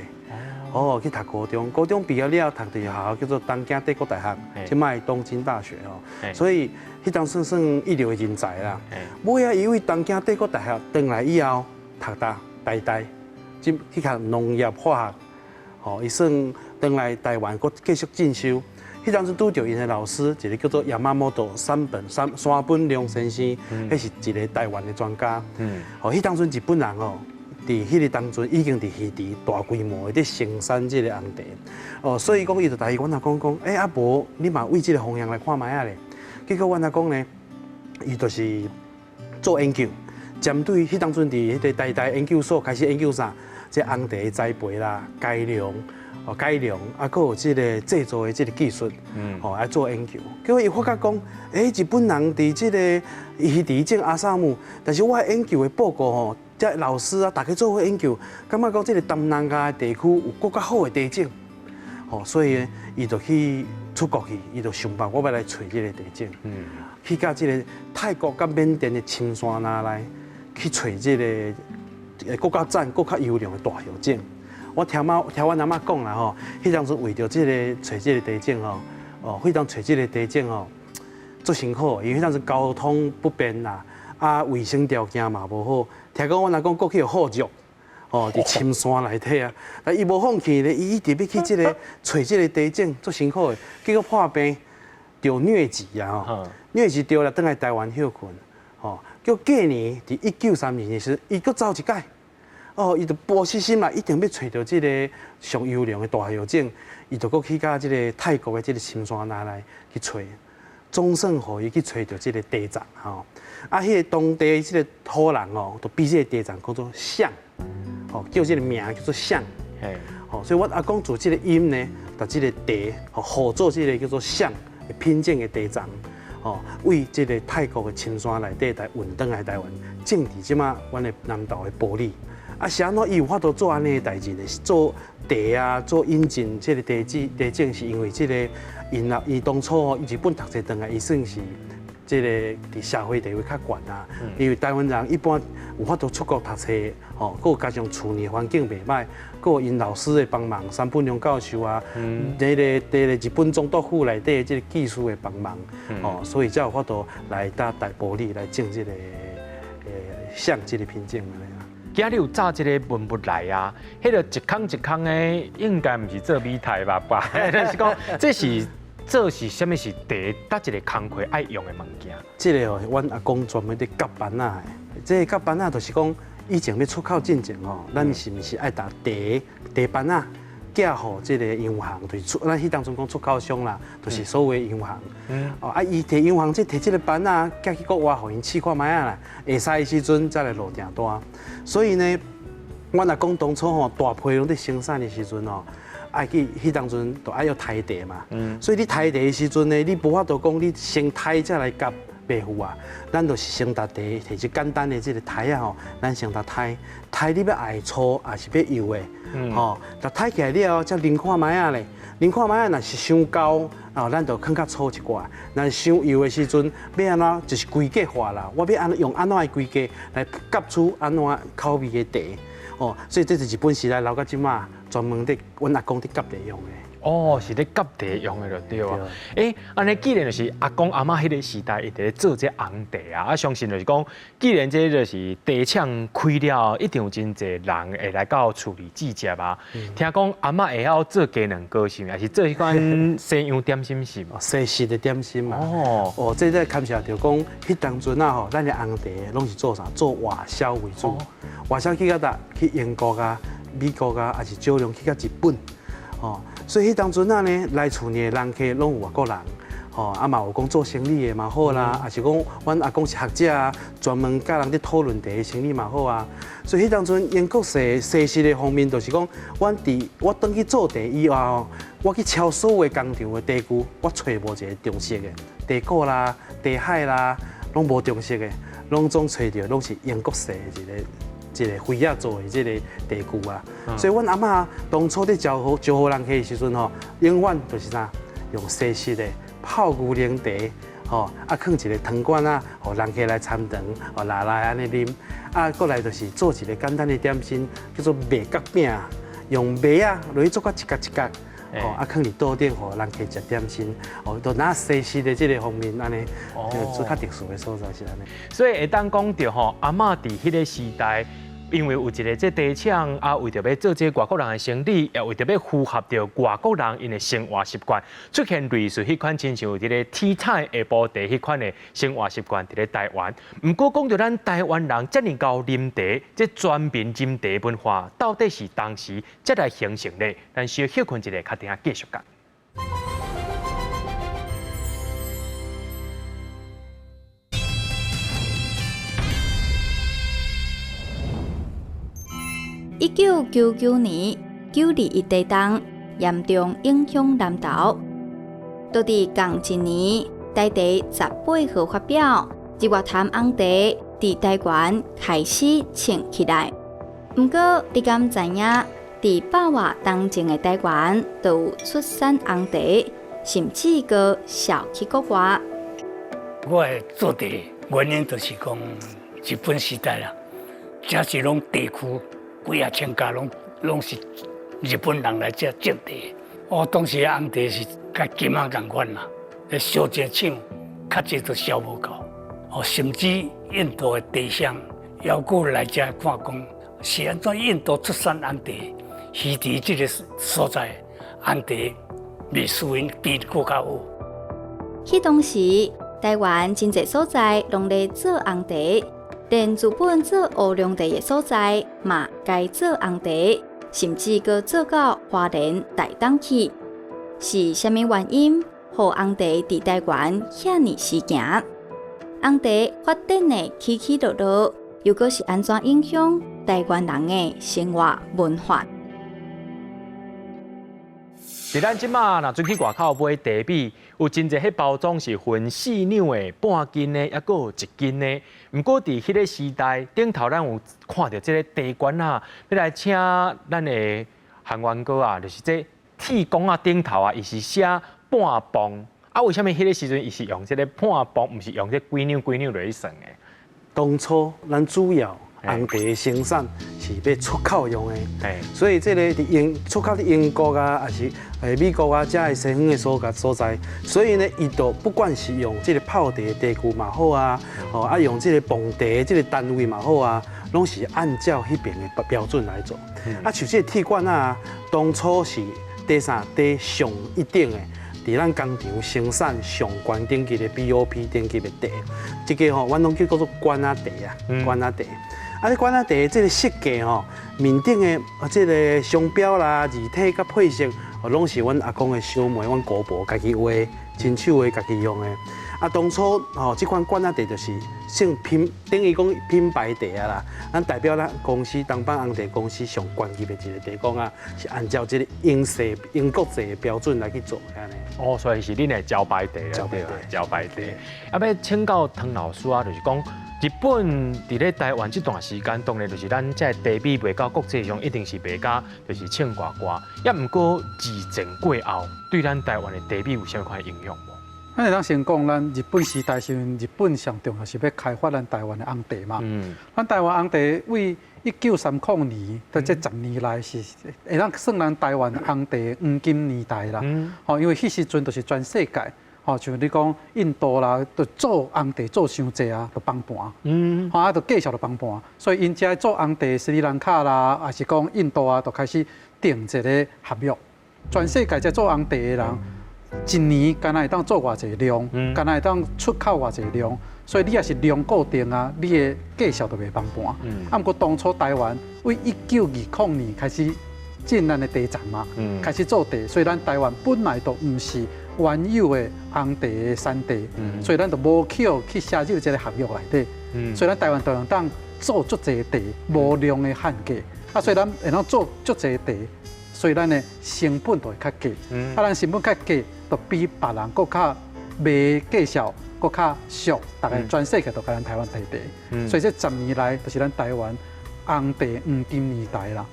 哦，去讀高中，高中畢業了，讀佇學校叫做東京帝國大學，這擺東京大學哦，所以彼當算算一流的人才啦。尾仔伊為東京帝國大學轉來以後，讀大台大，去讀農業化學，吼，伊算轉來台灣，閣繼續進修。彼當陣拄著𪜶的老師，一个叫做山本山山本良先生，彼是一个台灣的專家。哦，彼當陣日本人哦，佇彼个當陣已經佇魚池大規模的佇生產這个紅茶。哦，所以講伊就台阮阿公講，欸，啊無你嘛為這个方向來看覓仔咧。結果阮阿公呢，伊就是做研究，針對彼當陣佇彼个台大研究所開始研究啥，這紅茶的栽培啦、改良。哦，改良啊，閣有這个製作的這个技術，哦，來做研究。結果伊發覺講，欸，日本人佇這个魚池種阿薩姆，但是我研究的報告吼，這老師啊，大家做伙研究，感覺講這个東南亞的地區有閣較好的茶種，吼，所以呢，伊就去出國去，伊就想辦法我欲來揣這个茶種，去佮這个泰國佮緬甸的深山內去揣這个閣較讚、閣較優良的大葉種。我聽媽聽阮阿嬤講啦吼，彼當陣為著這个揣這个茶種吼，哦，彼當揣這个茶種吼，足辛苦，因為彼當陣交通不便啦，啊，衛生條件嘛無好。聽講阮阿公閣去予虎啄，哦，佇深山內底啊，但伊無放棄咧，伊一直欲去這个揣這个茶種，足辛苦的。結果破病著瘧疾啊吼，瘧疾著了，轉來台灣歇睏，吼，結果隔年佇1932年時，伊閣走一擺。哦，伊就無死心啦，一定欲揣著這个上優良的大葉種，伊就閣去佮這个泰國的這个深山內來去揣，總算予伊去揣著這个茶欉吼。啊，彼個當地這个土人哦，就比這个茶欉叫做橡，吼，叫這个名叫做橡。吼，所以阮阿公做這个音呢，把這个茶吼，合做這个叫做橡的品種的茶欉，吼，為這个泰國的深山內底來運轉來台灣，種佇這馬阮的南投的埔里。啊，是按怎伊有法度做按呢的代誌呢？做茶啊，做引進這个茶籽茶種，是因為這个𪜶啊，伊當初吼，日本讀冊轉來，伊算是這个佇社會地位較懸啊。因為台灣人一般有法度出國讀冊，吼，閣加上厝內環境袂䆀，閣有𪜶老師的幫忙，山本龍教授啊，這个這个日本總督府內底這个技術的幫忙，吼，所以才有法度來到大埔里來種這个橡這个品種。今日有炸這个文物來啊，彼个一空一空的，應該毋是做米苔吧？吧，就是講這是做是啥物是茶，佗一个工課愛用的物件。這个哦，阮阿公專門佇夾板仔的。這个夾板仔就是講，以前欲出口進前吼，咱是毋是愛共茶茶板仔寄予這个洋行，就是出咱彼當陣講出口商啦，就是所謂洋行。哦，啊，伊提洋行這提這个板仔寄去國外，予𪜶試看覓仔啦，會使的時陣才來落訂單。所以呢，阮阿公當初吼大批攏佇生產的時陣吼，愛去彼當陣就愛欲抬茶嘛。所以你抬茶的時陣呢，你無法度講你先抬才來夾白付啊，咱就是先沓茶，提一簡單的這个台仔吼，咱先沓抬，抬你欲愛粗抑是欲幼的，吼，沓抬起來了後，才啉看覓仔咧，啉看覓仔若是傷厚，哦，咱就囥較粗一寡；若是傷幼的時陣，欲按怎就是規格化啦，我欲按怎用按怎的規格來夾出按怎口味的茶，哦，所以這是日本時代留到這馬，專門佇阮阿公佇夾茶用的。哦，是咧夾茶用的就對啊。欸，按呢既然就是阿公阿嬤彼个時代，伊佇咧做這紅茶啊，啊，相信就是講，既然這就是茶廠開了，一定有真濟人會來到厝裡煮食啊。聽講阿嬤會曉做雞卵糕是毋是？抑是做彼款西洋點心是毋？西式的點心嘛。哦，哦，這個牽涉著講，彼當陣啊吼，咱的紅茶攏是做啥？做外銷為主。外銷去到佗？去英國啊、美國啊，抑是少量去到日本。哦，所以彼當陣啊呢，來厝內的人客攏有外國人，吼，啊嘛有講做生意的嘛好啦，抑是講阮阿公是學者啊，專門佮人佇討論茶的生意嘛好啊。所以彼當陣英國西西式的方面，就是講，阮佇我轉去做茶以後吼，我去超所有工廠的茶具，我揣無一個中式的茶果啦、茶海啦，攏無中式的，攏總揣著攏是英國製的一个。一个妃仔做的這个茶具啊，所以阮阿嬤當初佇招呼招呼人客的時陣吼，永遠就是啥，用西式的泡牛奶茶，吼，啊，囥一个糖罐仔，予人客來參糖，予拿來按呢啉，啊，過來就是做一个簡單的點心，叫做麥角餅，用麥仔落去做甲一角一角，吼，啊，囥佇桌頂，予人客食點心，哦，都拿西式的這个方面按呢，做較特殊的所在是按呢。所以會當講著吼，阿嬤佇彼个時代。因為有一个這茶廠啊，為著欲做這外國人的生意，也為著欲符合著外國人𪜶的生活習慣，出現類似彼款親像這个 tea time 下晡茶彼款的生活習慣佇咧台灣。毋過講著咱台灣人遮爾𠢕啉茶，這全民啉茶文化到底是當時才來形成的？咱小歇睏一下，較等下繼續講。 1999年9·21地震嚴重影響南投。到佇仝一年，台茶18號發表，日月潭紅茶佇台灣開始衝起來。毋過，你敢知影？佇百外冬前的台灣，就有出產紅茶，甚至閣銷去國外。我會做茶原因就是講日本時代啦，這是攏茶區。幾仔千家攏攏是日本人來遮種茶。哦，當時紅茶是佮金仔仝款啦，燒一個廠，較濟都銷無夠。哦，甚至印度的茶商猶閣來遮看講，是按怎印度出產紅茶，魚池這个所在紅茶袂輸𪜶比閣較好。彼當時，台灣真濟所在攏咧做紅茶，連日本做烏龍茶的所在嘛，改做紅茶，甚至閣做到花蓮、台東去。是啥物原因，予紅茶佇台灣遐爾時行？紅茶發展的起起落落，又閣是按怎影響台灣人的生活文化？佇咱這馬若準去外口買茶米，有真濟彼包裝是分4兩的、半斤的，抑閣有1斤的。毋過佇彼个時代頂頭，咱有看著這个茶罐仔，欲來請咱的韓元哥啊，就是這鐵公仔頂頭啊，伊是寫半磅。啊，為啥物彼个時陣伊是用這个半磅，毋是用這幾兩幾兩落去算的？當初咱主要紅茶的生產是欲出口用的，所以這个佇英出口佇英國啊，抑是美國啊，遮的西方的所在，所以呢，伊就不管是用這个泡茶的茶具嘛好啊，哦啊用這个磅茶的這个單位嘛好啊，攏是按照彼爿的標準來做。啊，像這个鐵罐仔，當初是第啥第上一等的。佇咱工廠生產上懸等級的 BOP 等級的茶，這个吼，阮攏叫做罐仔茶啊，罐仔茶。啊，這罐仔茶這个設計吼，面頂的這个商標啦、字體佮配色，攏是阮阿公的小妹、阮姑婆家己畫，親手畫、家己用的。啊，當初吼，這款罐仔茶就是算品，等於講品牌茶啊啦。咱代表咱公司東方紅茶公司上懸級的一個茶講啊，是按照這个英式、英國製的標準來去做按呢。哦，所以是恁的招牌茶，招牌茶，招牌茶。啊，欲請教湯老師啊，就是講日本佇咧台灣這段時間，當然就是咱這茶米賣到國際上，一定是賣甲就是衝掛掛。抑毋過二戰過後，對咱台灣的茶米有啥物款影響無？咱會當先講，咱日本時代時陣，日本上重要是欲開發咱台灣的紅茶嘛。咱台灣紅茶為1930年到這10年來是會當算咱台灣紅茶黃金年代啦。吼，因為彼時陣就是全世界，吼，像你講印度啦，都做紅茶做傷濟啊，就崩盤。吼啊，就價數就崩盤。所以𪜶遮做紅茶，斯里蘭卡啦，抑是講印度啊，就開始訂一个合約。全世界這做紅茶的人，一年敢若會當做偌濟量，敢若會當出口偌濟量，所以你若是量固定啊，你的價數就袂崩盤。啊，毋過當初台灣為1920年開始進咱的茶叢嘛，開始做茶，所以咱台灣本來就毋是原有的紅茶的產地，所以咱就無去去寫入這个合約內底。所以咱台灣就會當做足濟茶，無量的限價。啊，所以咱會當做足濟茶，所以咱的成本就會較低。啊，咱成本較低，就比別人閣較賣價數閣較俗，逐个全世界都共咱台灣提茶。所以這10年來就是咱台灣紅茶黃金年代啦。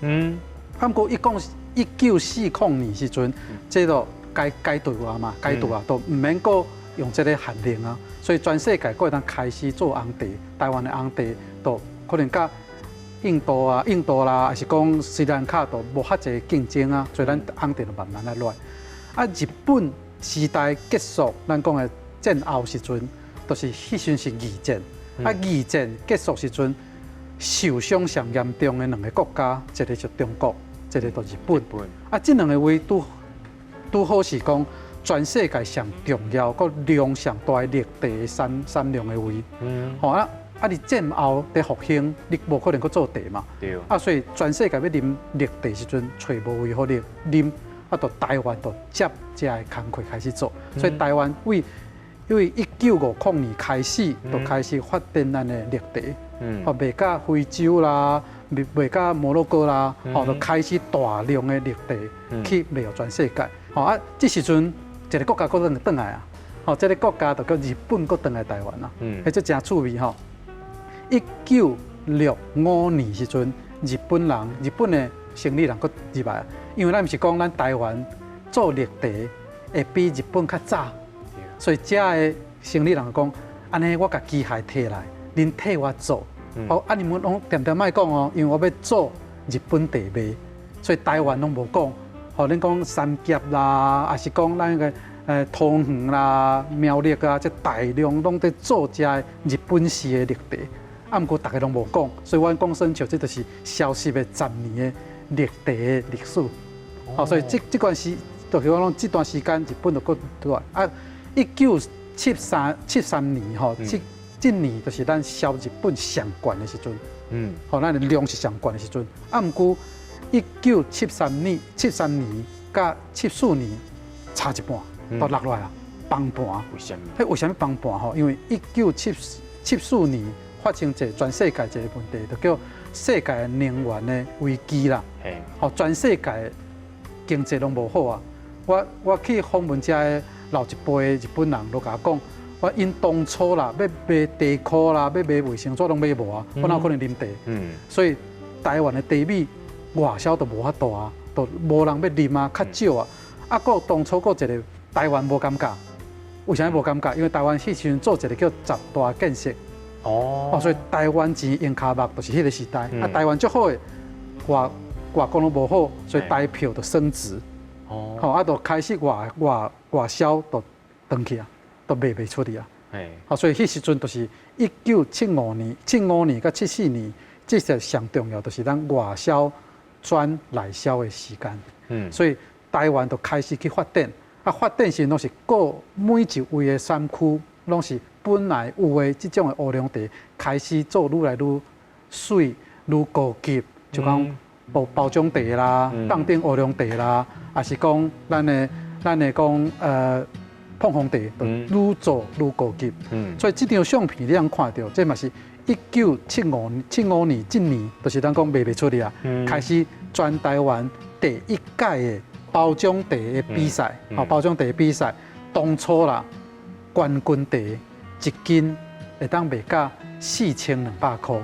啊，毋過一講1940年時陣，這就解解除啊嘛，解除啊，都毋免閣用這个限令啊。所以全世界閣會當開始做紅茶，台灣的紅茶就可能佮印度啊、印度啦，抑是講斯里蘭卡都無遐濟競爭啊，所以咱紅茶就慢慢來落來。啊，日本時代結束，咱講的戰後時陣，就是彼時陣是二戰。啊，二戰結束時陣，受傷上嚴重的兩个國家，一个就中國，一个就日本。啊，這兩个位拄拄好是講全世界上重要、閣量上大的綠茶產量的位。吼啊啊！你戰後佇復興，你無可能閣做茶嘛。啊，所以全世界欲啉綠茶時陣，揣無位予你啉。啊，就台灣就接這个工課開始做，所以台灣為因為1950年開始就開始發展咱的綠茶，哦，賣甲非洲啦，賣賣甲摩洛哥啦，哦，就開始大量的綠茶去賣予全世界。吼啊，這時陣一个國家閣轉轉來啊，吼，這个國家就叫日本閣轉來台灣啊，彼這誠趣味吼。1965年時陣，日本人、日本的生理人閣入來，因為咱毋是講咱台灣做綠茶會比日本較早，所以遮的生理人講，按呢我共機械提來，恁替我做。好，啊你們攏恬恬莫講哦，因為我欲做日本茶賣，所以台灣攏無講。吼，恁講三峽啦，抑是講咱个桃園啦、苗栗啊，這大量攏佇做遮的日本式的綠茶。啊，毋過逐个攏無講，所以阮講耍笑，這就是消失的十年的綠茶的歷史。吼，所以這這段時，就是講這段時間日本就閣轉來。啊，197373年吼，七這年就是咱銷日本上懸的時陣，吼，咱的量是上懸的時陣。啊，毋過1973年、73年佮74年差一半，都落來啊，崩盤。為啥物？彼為啥物崩盤吼？因為1974年發生一個全世界一個問題，就叫世界能源的危機啦。吼，全世界經濟攏無好啊。我去訪問遮的老一輩的日本人，都共我講，我𪜶當初啦，欲買茶箍啦，欲買衛生紙攏買無啊，我哪有可能啉茶？所以台灣的茶米外銷都無法度啊，都無人欲啉啊，較少啊。啊，閣當初閣一個台灣無感覺，為啥物無感覺？因為台灣彼時陣做一個叫十大建設，哦，所以台灣錢用跤目就是彼個時代。啊，台灣足好的，外國攏無好，所以台票就升值。吼，啊，就開始外銷就斷去啊，都賣袂出去啊。好，所以彼時陣就是1975年、75年佮74年，這是上重要，就是咱外銷轉內銷的時間。所以台灣就開始去發展，啊，發展時攏是各每一位的產區，攏是本來有的這種的烏龍茶，開始做愈來愈媠、愈高級，就講包裝茶啦、凍頂烏龍茶啦，抑是講咱的講膨風茶，就愈做愈高級。所以這張相片你通看著，這嘛是1975年這年，就是咱講賣袂出去啊，開始全台灣第一屆的包裝茶的比賽，吼，包裝茶的比賽，當初啦，冠軍茶一斤會當賣到4200箍。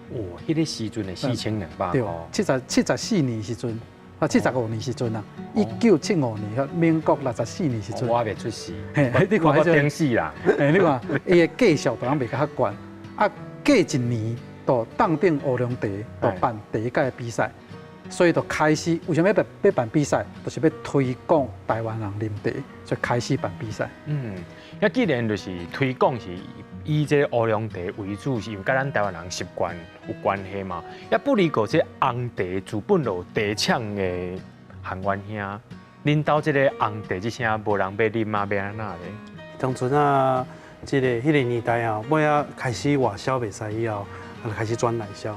哦，彼個時陣的4200 對箍，74年時陣，啊，75年時陣啊，1975年，民國64年時陣。我猶未出世，嘿，你看我頂死啦。嘿，你看，伊的價數都攏賣較懸，啊，過一年就凍頂烏龍茶就辦第一屆的比賽，所以就開始為啥物欲辦比賽，就是欲推廣台灣人啉茶，所以開始辦比賽。嗯，啊，既然就是推廣是以這個烏龍茶為主，是因為佮咱台灣人習慣有關係嘛。啊，不離過這紅茶自本就有茶廠的韓元兄，恁兜這個紅茶這聲無人欲啉啊，欲按怎咧？當陣啊，這個彼個年代啊，尾仔開始外銷袂使以後，就開始轉內銷。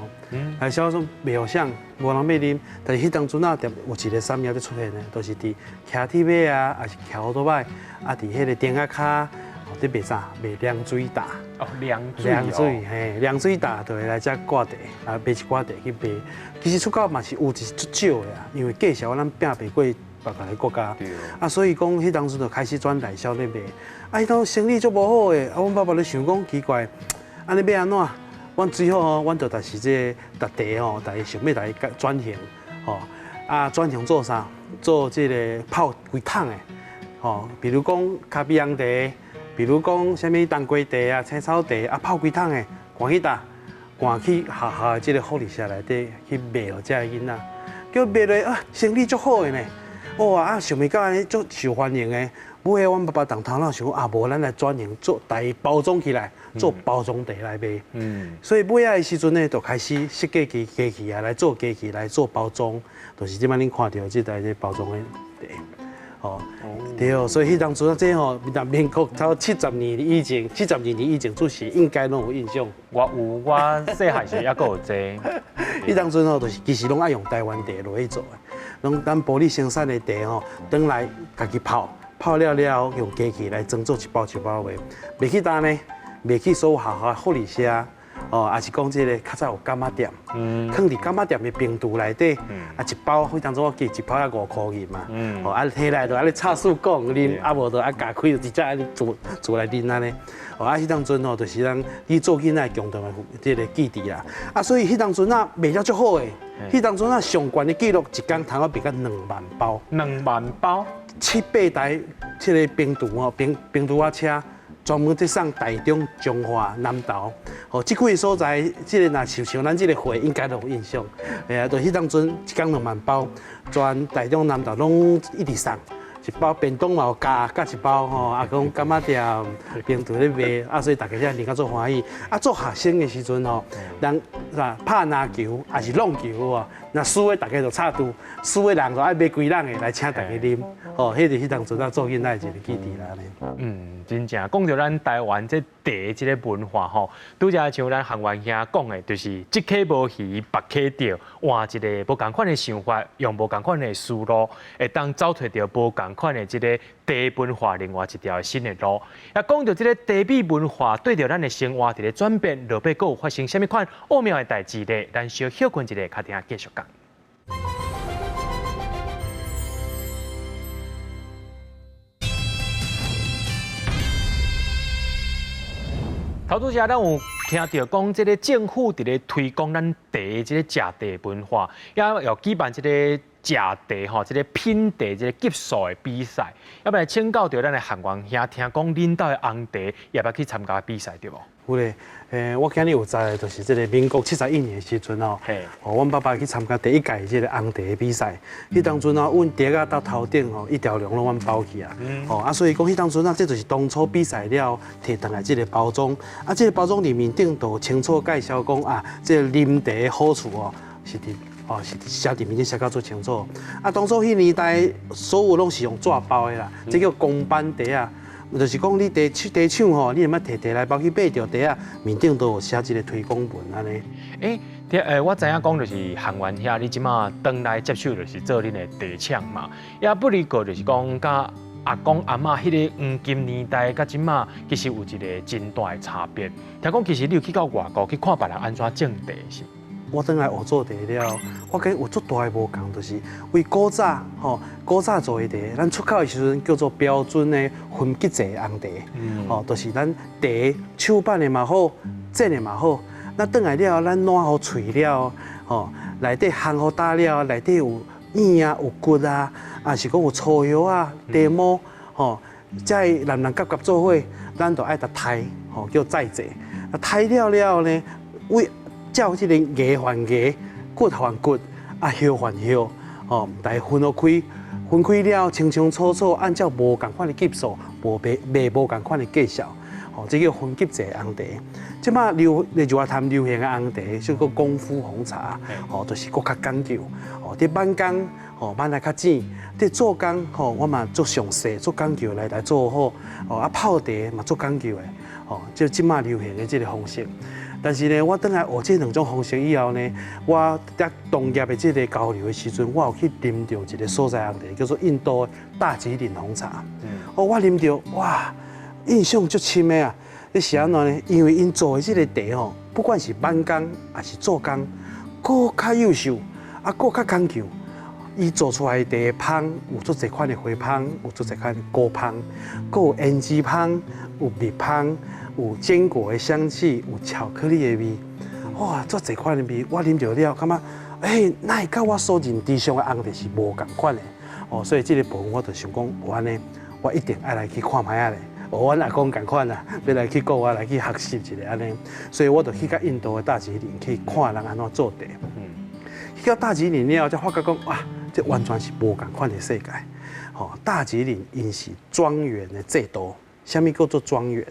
內銷說袂予啥，無人欲啉。但是彼當陣啊，有一個產業佇出現的，就是佇騎鐵馬啊，抑是騎歐多擺，啊，佇彼個頂仔跤，佇賣啥？賣涼水焦。哦，涼水。涼水，嘿，涼水焦就會來遮掛茶，啊，買一寡茶去賣。其實出口嘛是有，是足少的啊，因為價數咱拼袂過別個國家。啊，所以講彼當陣就開始轉內銷咧賣。啊，彼當生意足無好的，啊，阮爸爸咧想講奇怪，按呢欲按怎？阮最後吼，阮就就是這個逐茶吼，逐想欲來轉型，吼，啊，轉型做啥？做這個泡規桶的，吼，比如講咖啡紅茶，比如講啥物冬瓜茶啊、青草茶啊，泡規桶的，趕去佗？趕去學校的這個福利社內底去賣予遮的囡仔，叫賣落啊，生意足好的呢。哇啊，想袂到按呢足受歡迎的。尾仔阮爸爸當頭腦想講啊，無咱來轉型做台包裝起來，做包裝茶來賣。所以尾仔的時陣呢，就開始設計機器啊，來做機器來做包裝，就是這擺恁看著這台這包裝的茶。哦，對，所以彼當陣這吼，民國差不多70年以前，72年以前出世，應該攏有印象。我有，我細漢時猶閣有這。彼當陣吼，就是其實攏愛用台灣茶落去做的，攏咱埔里生產的茶吼，轉來家己泡，泡了了後用機器來裝做一包一包賣。賣去佗呢？賣去所有學校福利社，哦，抑是講這個較早有柑仔店，囥佇柑仔店的冰櫥內底，啊一包，彼當陣我記一包才5箍銀嘛，哦，啊提來就按呢插四管啉，啊無就啊咬開就直接按呢煮煮來啉按呢。哦，啊彼當陣吼，就是咱你做囡仔共同的這個記憶啦。啊，所以彼當陣啊賣了足好的，彼當陣啊上懸的記錄，一工通啊賣甲2萬包。2萬包，七八台這個冰櫥吼，冰櫥仔車。專門佇送台中、彰化、南投，吼，這幾个所在，這個若像像咱這個會應該都有印象。嘿啊，就彼當陣一工2萬包，全台中、南投攏一直送，一包便當嘛有加加一包吼，啊講柑仔店冰糖咧賣，啊所以大家遮啉甲足歡喜。啊做學生的時陣吼，人啊拍籃球抑是挵球哦，若輸的大家就插隊，輸的人就愛買幾籠的來請大家啉，吼，彼就是彼當陣仔做囡仔的一個記憶啦。嗯，真正講著咱台灣這茶這个文化吼，拄才像咱韓元兄講的，就是這溪無魚，別溪釣，換一个無仝款的想法，用無仝款的思路，會當走揣著無仝款的這个茶文化另外一條新的路。啊，講著這个茶米文化對著咱的生活佇咧轉變，落尾閣有發生啥物款奧妙的代誌咧？咱小歇睏一下，較等繼續講。頭拄才咱有聽著講，這个政府佇咧推廣咱茶這个食茶文化，也有舉辦這個食茶吼，這个品茶這个級數的比賽。猶來請教著咱的韓元兄，聽講恁兜的紅茶也捌去參加比賽對無？有咧，我今日有知的，就是這个民國71年的時陣吼，哦，阮爸爸去參加第一屆這个紅茶的比賽，彼當陣哦，阮茶仔到頭頂吼，一條龍攏阮包去啊，哦，啊，所以講彼當陣啊，這就是當初比賽了提轉來這个包裝，啊，這个包裝裡面頂就清楚介紹講啊，這个啉茶的好處哦，是佇哦是寫佇面頂寫甲足清楚，啊，當初彼年代所有攏是用紙包的啦，這叫公版茶仔。就是講，你茶廠茶廠吼，你若欲提茶來包去買著茶仔，面頂都有寫一个推廣文按呢。欸，我知影講就是韓元遐，你這馬轉來接手就是做恁的茶廠嘛。也不離過就是講，佮阿公阿嬤彼个黃金年代，佮這馬其實有一个真大的差別。聽講其實你有去到外國去看別人按怎種茶是？我轉來學做茶了，我感覺有足大的無仝，就是為古早吼，古早做的茶，咱出口的時陣叫做標準的分級制紅茶，吼，就是咱茶手板的嘛好，煎的嘛好，那轉來了，咱烂予脆了，吼，內底烘予焦了，內底有硬啊，有骨啊，抑是講有粗葉啊、茶毛，吼，這个南南夾夾做伙，咱就愛共篩，吼，叫再制。啊，篩了了後呢，為照這个芽還芽，骨還骨，啊葉還葉，吼，來分予開，分開了清清楚楚，按照無仝款的級數，無賣賣無仝款的價數，吼，這叫分級制紅茶。這馬流日外灘流行的紅茶，叫做功夫紅茶，吼，就是閣較講究，吼，佇慢工，吼，慢來較淺，佇做工，吼，我嘛足詳細，足講究來來做好，吼，啊泡茶嘛足講究的，吼，就這馬流行的這个方式。但是呢，我轉來學這兩種方式以後呢，我佇同業的這个交流的時陣，我有去啉著一个所在紅茶，叫做印度大吉嶺紅茶。哦，我啉著，哇，印象足深的啊！你是按怎呢？因為𪜶做的這个茶吼，不管是慢工抑是做工，閣較優秀，啊，閣較講究。伊做出來的茶香有足濟款的花香，有足濟款的果香，閣有胭脂香，有蜜香。有堅果的香氣，有巧克力的味，哇，足濟款的味，我啉著了，感覺，欸，哪會佮我所認知上的紅茶是無仝款的，哦，所以這个部分我就想講，有按呢，我一定愛來去看覓仔咧，學阮阿公仝款啦，欲來去國外來去學習一下按呢，所以我就去到印度的大吉嶺去看人按怎做茶，去到大吉嶺了後，才發覺講，哇，這完全是無仝款的世界，吼，大吉嶺𪜶是莊園的制度，啥物叫做莊園？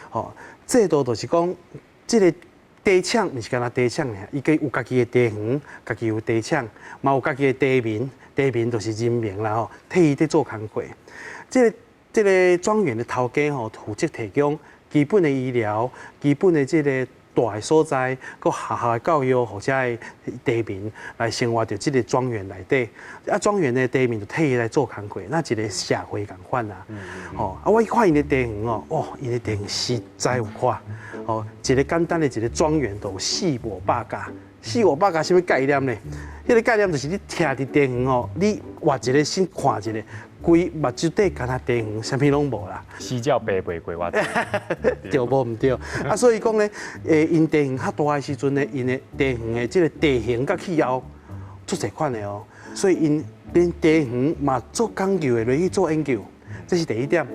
吼，制度就是講，這个茶廠毋是干焦茶廠爾，伊有家己的茶園，家己有茶廠，嘛有家己的茶民，茶民就是人民啦吼，替伊佇做工課。這个莊園的頭家吼，負責提供基本的醫療、基本的這个蹛的所在，閣學校的教育，予遮的茶民來生活佇這个莊園內底。啊，莊園的茶民就替伊來做工課，若一个社會仝款啊。吼，啊，我去看𪜶的茶園哦，哦，𪜶的茶園實在有闊。吼，一个簡單的一个莊園都有400-500甲，400-500甲啥物概念呢？彼个概念就是你徛佇茶園哦，你活一个心看一个，規目睭底干焦茶園，啥物攏無啦。死鳥爬袂過我。對無毋對？啊，所以講咧，𪜶茶園較大的時陣咧，𪜶的茶園的這个地形佮氣候足濟款的哦，所以𪜶連茶園嘛足講究的落去做研究，這是第一點。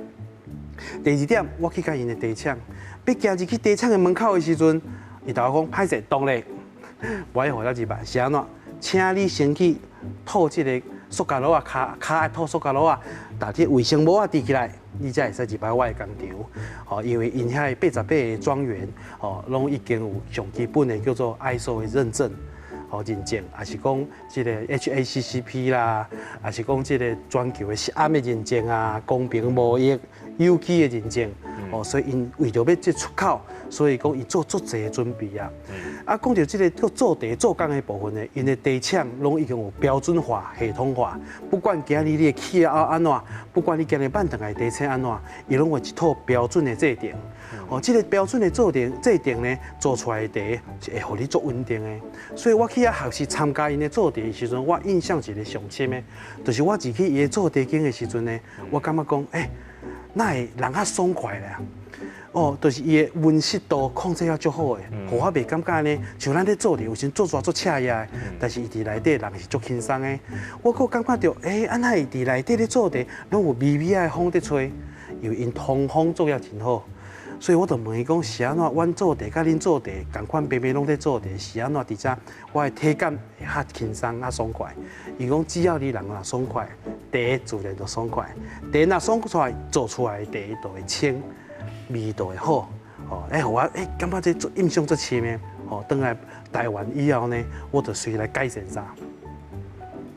第二點，我去共𪜶的茶廠，欲行入去茶廠的門口的時陣，伊共我講歹勢，當咧，無愛予咱入來，是按怎？請你先去吐這个塑膠簍仔，跤跤愛套塑膠簍仔，踏這衛生帽仔戴起來，你才會使入來我的工廠。吼，因為𪜶遐88個莊園，吼，攏已經有上基本的叫做 ISO 的認證。吼認證，抑是講這個 HACCP 啦，抑是講這個全球的食安的認證啊，公平貿易、有機的認證，哦，所以𪜶為著欲這出口，所以講伊做足濟的準備啊。啊，講著這個做茶做工的部分呢，𪜶的茶廠攏已經有標準化、系統化，不管今日你的氣候按怎，不管你今日挽轉來茶青按怎，伊攏有一套標準的制程。哦，這個標準的做程制程呢，做出來的茶是會予你足穩定的。所以我去遐學習參加𪜶的做茶的時陣，我印象一個上深的，就是我入去伊的做茶間的時陣呢，我感覺講，欸，哪會人較爽快咧？哦，就是伊的溫濕度控制了足好的，予我袂感覺呢，像咱咧做茶有時做煞足赤熱的，但是伊佇內底人是足輕鬆的。我閣感覺著，欸，按怎會佇內底咧做茶，攏有微微的風佇吹，因為𪜶通風做了真好。所以我就問伊講是按怎，阮做茶佮恁做茶仝款，平平攏咧做茶，是按怎佇遮我的體感會較輕鬆、較爽快。伊講只要你人若爽快，茶自然就爽快。茶若爽快，做出來的茶就會清，味道會好。哦，欸，予我欸感覺這足印象足深的。哦，轉來台灣以後呢，我就隨來改善啥？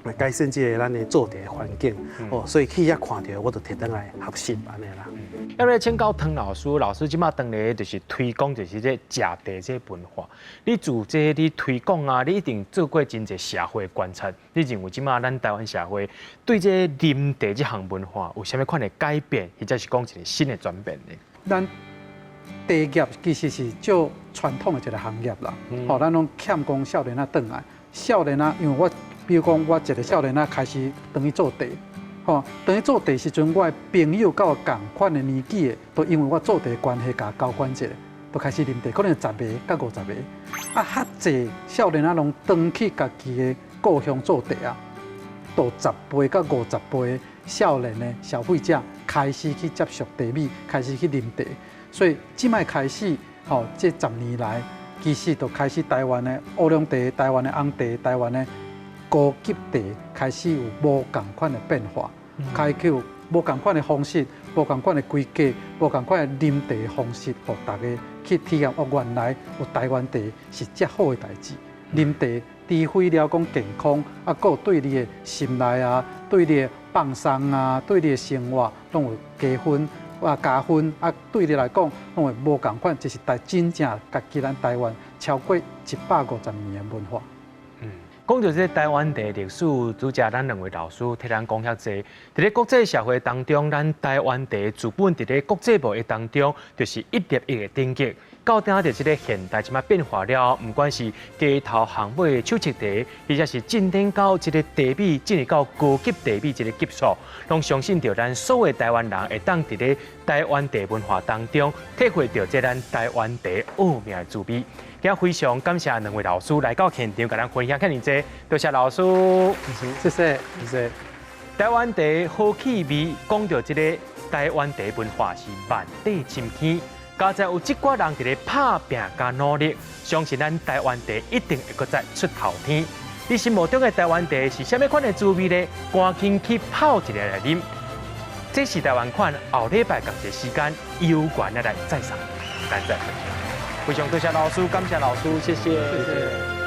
來改善這個咱的做茶的環境。哦，所以去遐看著，我就提轉來學習按呢啦。要來請教湯老師，老師這馬當咧就是推廣就是這食茶這文化。你做這你推廣啊，你一定做過真濟社會觀察。你認為這馬咱台灣社會對這啉茶這項文化有啥物款的改變，或者是講一個新的轉變呢？咱茶業其實是足傳統的一個行業啦。吼，咱攏欠講少年仔轉來，少年仔，因為我比如講我一個少年仔開始轉去做茶。吼，轉去做茶時陣，我的朋友佮我仝款的年紀的，都因為我做茶的關係，共交關一下，都開始啉茶，可能十個佮50個。啊，較濟少年仔攏轉去家己的故鄉做茶啊，都十倍佮50倍少年的消費者開始去接觸茶米，開始去啉茶。所以這擺開始，吼，這10年來，其實就開始台灣的烏龍茶、台灣的紅茶、台灣的高級茶開始有無仝款的變化，開始有無仝款的方式、無仝款的規格、無仝款的啉茶方式，予大家去體驗。哦，原來有台灣茶是遮好的代誌。啉茶除非了講健康，啊，閣對你的心內啊，對你的放鬆啊，對你的生活攏有加分啊加分啊，對你來講攏會無仝款，這是台真正家己咱台灣超過150年的文化。講著這台灣茶歷史，拄才咱兩位老師替咱講遐濟。佇咧國際社會當中，咱台灣茶自本佇咧國際貿易當中，就是一粒一個等級。到今佇這個現代這擺變化了，毋管是街頭巷尾的手沖茶，或者是進展到這個茶米進入到高級茶米這個級數，攏相信著咱所有台灣人會當佇咧台灣茶文化當中，體會著這咱台灣茶奧妙的滋味。今非常感謝兩位老師來到現場，共咱分享遐爾濟，多謝老師，謝謝，謝謝。台灣茶好氣味，講著這個台灣茶文化是萬塊金天。佳哉有這寡人佇咧拍拚佮努力，相信咱台灣茶一定會閣再出頭天。你心目中的台灣茶是啥物款的滋味呢？趕緊去泡一个來啉。這是台灣款，後禮拜仝一個時間有緣來再相會，咱再會。非常多謝老師，感謝老師，謝謝。謝謝。